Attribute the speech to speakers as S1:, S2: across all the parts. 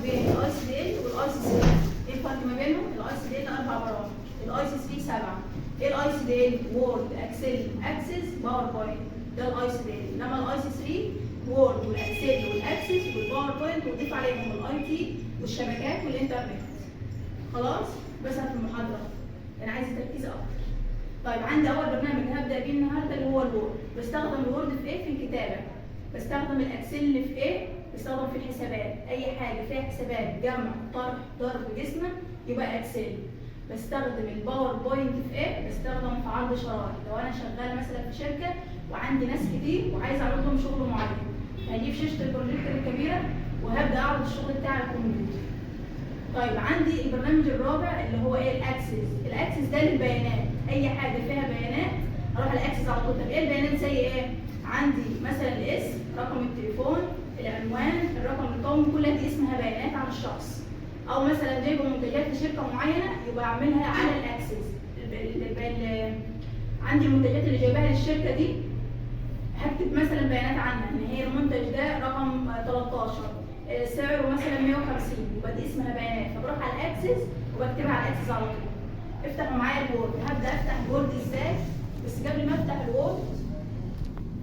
S1: بين ال ICDL وال IC3؟ ايه الفرق ما بينهم؟ ال ICDL اربع برامج، ال IC3 سبعه. ايه ال ICDL؟ Word، Excel، Access، PowerPoint، ده ال ICDL. انما ال IC3 Word وال Excel وال Access وال PowerPoint، وضيف عليهم ال IT والشبكات والانترنت. خلاص؟ بس في المحاضرة انا عايزه تركيز اكتر. طيب عندي اول برنامج هبدا بيه النهارده اللي هو ال Word. بستخدم ال Word في ايه؟ في الكتابة. بستخدم ال Excel في ايه؟ بستخدم في الحسابات، اي حاجة فيها حسابات، جمع، طرح، ضرب، قسمه، يبقى Excel. بستخدم ال PowerPoint في ايه؟ بستخدم في عرض شرائح. لو انا شغالة مثلا في شركة وعندي ناس كتير وعايزه اعرض لهم شغل معين، هجيب شاشة البروجيكتور الكبيرة وهبدا اعرض الشغل بتاعي على الكمبيوتر. طيب عندي البرنامج الرابع اللي هو ايه؟ ال Access. ال Access ده للبيانات، اي حاجة فيها بيانات اروح على ال Access على طول. طب ايه البيانات زي ايه؟ عندي مثلا الاسم، رقم التليفون، العنوان، الرقم القومي، كلها دي اسمها بيانات عن الشخص. او مثلا جايبه منتجات لشركة معينة يبقى اعملها على ال Access. عندي المنتجات اللي جايباها للشركة دي، هكتب مثلا بيانات عنها ان هي المنتج ده رقم 13، سعره مثلا 150، يبقى دي اسمها بيانات. فبروح على ال Access وبكتبها على ال Access على طول. افتحوا معايا ال Word. هبدا افتح ال Word ازاي؟ بس قبل ما افتح ال Word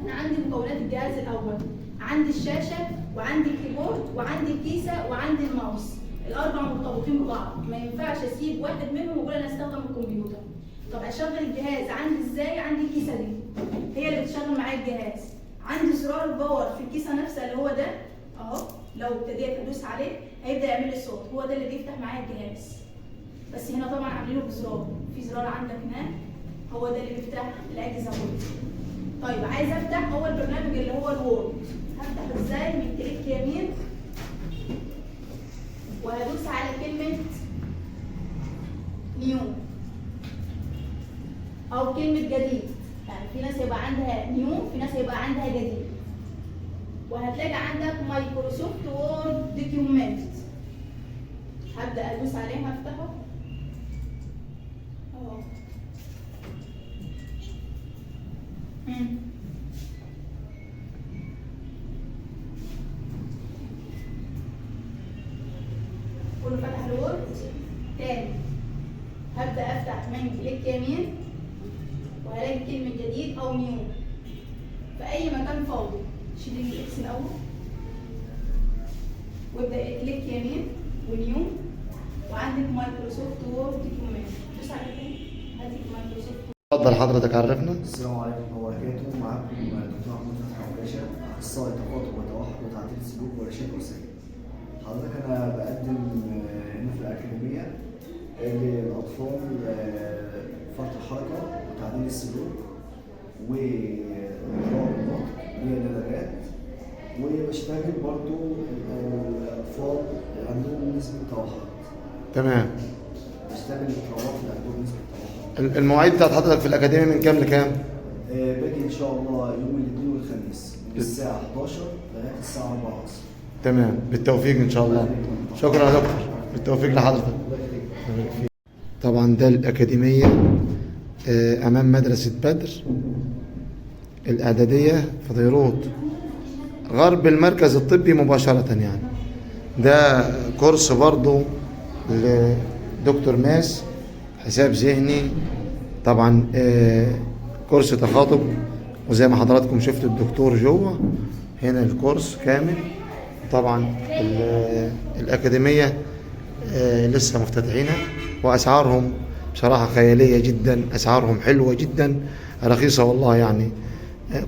S1: انا عندي مكونات الجهاز الاول. عندي الشاشة وعندي ال keyboard وعندي الكيسة وعندي الماوس، الاربعة مرتبطين ببعض، ما ينفعش اسيب واحد منهم واقول انا استخدم الكمبيوتر. طب اشغل الجهاز عندي ازاي؟ عندي الكيسة دي هي اللي بتشغل معايا الجهاز. عندي زرار power في الكيسة نفسها اللي هو ده اهو، لو ابتديت ادوس عليه هيبدا يعمل لي صوت، هو ده اللي بيفتح معايا الجهاز. بس هنا طبعا عاملينه بزرار، في زرار عندك هناك هو ده اللي بيفتح الاجهزة كلها. طيب عايز افتح اول برنامج اللي هو ال Word، هفتحه ازاي؟ من click يمين وهدوس على كلمة new او كلمة جديد. يعني في ناس يبقى عندها new، في ناس يبقى عندها جديد. وهتلاقي عندك Microsoft Word document، هبدا ادوس عليه هفتحه اهو. كله فتح ال Word. تاني هبدا افتح من click يمين وهلاقي كلمة جديد او new في اي مكان فاضي. شيل ال X الاول وابدا click يمين و new، وعندك Microsoft Word document، دوس على تاني هاتي مايكروسوفت.
S2: اتفضل حضرتك عرفنا.
S3: السلام عليكم وبركاته، معاكم دكتور محمود فتحي عكاشة، اخصائي تخاطب وتوحد وتعديل سلوك ورشاد اسري. حضرتك انا بقدم هنا في الاكاديمية للاطفال فرط الحركة وتعديل السلوك والقراءة والنطق واللغات، وبشتغل برضو الاطفال اللي عندهم نسبه توحد.
S2: تمام.
S3: بشتغل الاطفال اللي عندهم نسبه توحد.
S2: المواعيد بتاعت حضرتك في الاكاديمية من كام لكام؟
S3: باجي ان شاء الله يوم الاثنين والخميس من الساعة 11 لغاية الساعة 4 العصر.
S2: تمام، بالتوفيق ان شاء الله. شكرا يا دكتور، بالتوفيق لحضرتك.
S3: الله يخليك.
S2: طبعا ده الأكاديمية أمام مدرسة بدر الإعدادية في ديروط، غرب المركز الطبي مباشرة. يعني ده كورس برضو لدكتور ماس، حساب ذهني طبعا، كورس تخاطب، وزي ما حضراتكم شفتوا الدكتور جوه هنا الكورس كامل. طبعا الأكاديمية لسه مفتتحينها، وأسعارهم بصراحة خيالية جدا، أسعارهم حلوة جدا، رخيصة والله. يعني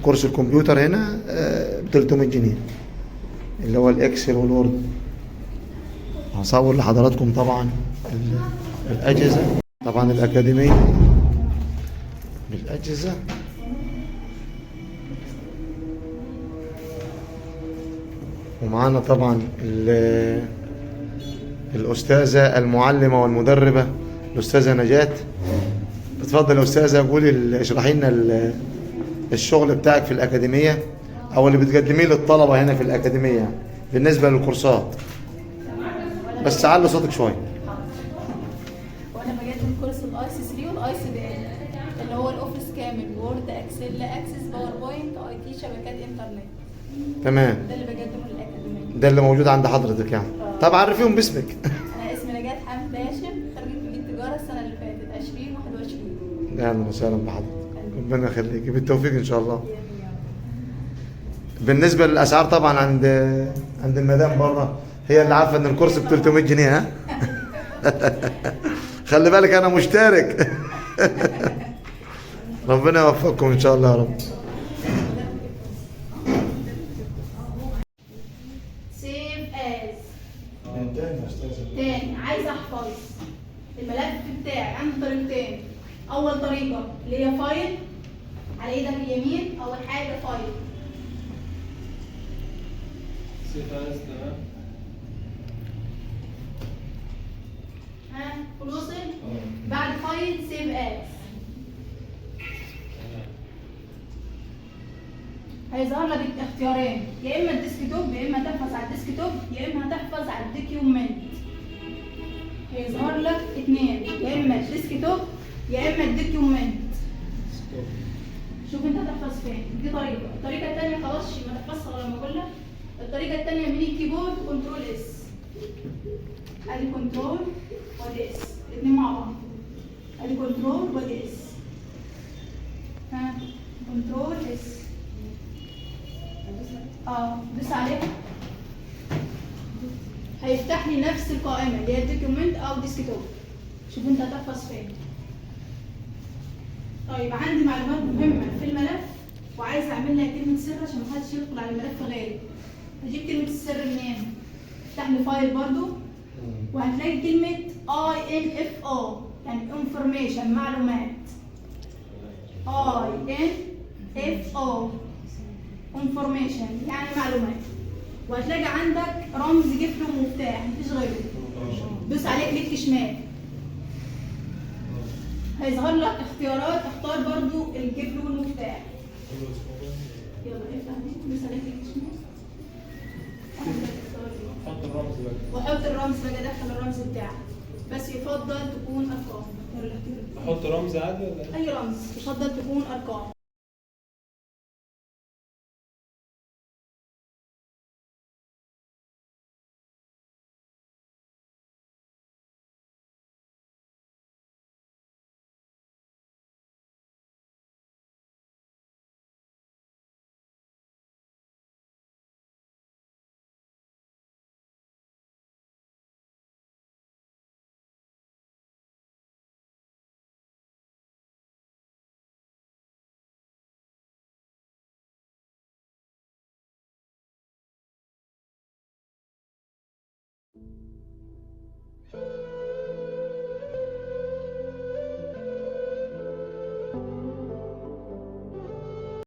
S2: كورس الكمبيوتر هنا ب 300 جنيه اللي هو ال Excel وال Word. هصور لحضراتكم طبعا الأجهزة، طبعا الأكاديمية بالأجهزة. ومعانا طبعا الأستاذة المعلمة والمدربة الأستاذة نجاة. اتفضل يا أستاذة، قولي اشرحي لنا الشغل بتاعك في الأكاديمية أو اللي بتقدميه للطلبة هنا في الأكاديمية بالنسبة للكورسات. بس علي صوتك شوية.
S1: وانا بقدم كورس ال IC3 وال ICDL اللي هو ال Office كامل، Word، Excel، Access، PowerPoint، IT، شبكات انترنت.
S2: تمام.
S1: ده اللي بقدمه للاكاديميه.
S2: ده اللي موجود عند حضرتك يعني.
S1: اه.
S2: طب عرفيهم باسمك.
S1: انا اسمي نجاة حامد هاشم، خريجة كلية تجارة السنة اللي فاتت 2021.
S2: اهلا وسهلا بحضرتك، ربنا يخليك، بالتوفيق ان شاء الله. بالنسبة للاسعار طبعا عند المدام بره، هي اللي عارفه ان الكورس ب 300 جنيه. ها خلي بالك انا مشترك. ربنا يوفقكم ان شاء الله يا رب.
S1: save as. تاني عايزه احفظ الملف بتاعي، عندي طريقتين. اول طريقه اللي هي file على ايدك اليمين، اول حاجة file،
S4: save as، تمام.
S1: ها كل وصل؟ بعد file save as هيظهر لك اختيارين، يا اما ال desktop، يا اما تحفظ على ال desktop، يا اما هتحفظ على ال document. هيظهر لك اتنين، يا اما ال desktop يا اما ال document. شوف انت هتحفظ فين. دي طريقه. الطريقة الثانية خلاص ما تحفظش غير لما اقول لك. الطريقة الثانية من ال keyboard control S، ادي control وادي S، الاثنين مع بعض. ادي control وادي S، ها control S، دوس عليها هيفتح لي نفس القائمة اللي هي document او desktop. شوف انت هتحفظ فين. طيب عندي معلومات مهمة في الملف وعايزه اعمل لها كلمة سر عشان محدش يدخل على الملف غيري. هجيب كلمة السر منين؟ افتح لي file برضو، وهتلاقي كلمة INFO، يعني information، معلومات. INFO information يعني معلومات. وهتلاقي عندك رمز قفل ومفتاح، مفيش غيره. دوس عليه click شمال، هيظهر لك اختيارات، اختار برضو القفل والمفتاح. يلا افتح دي، دوس عليه click شمال،
S4: حط الرمز بقى.
S1: وحط الرمز بقى، دخل الرمز بتاعك، بس يفضل تكون ارقام. اختار الاختيار.
S4: احط رمز عادي ولا
S1: اي رمز، يفضل تكون ارقام.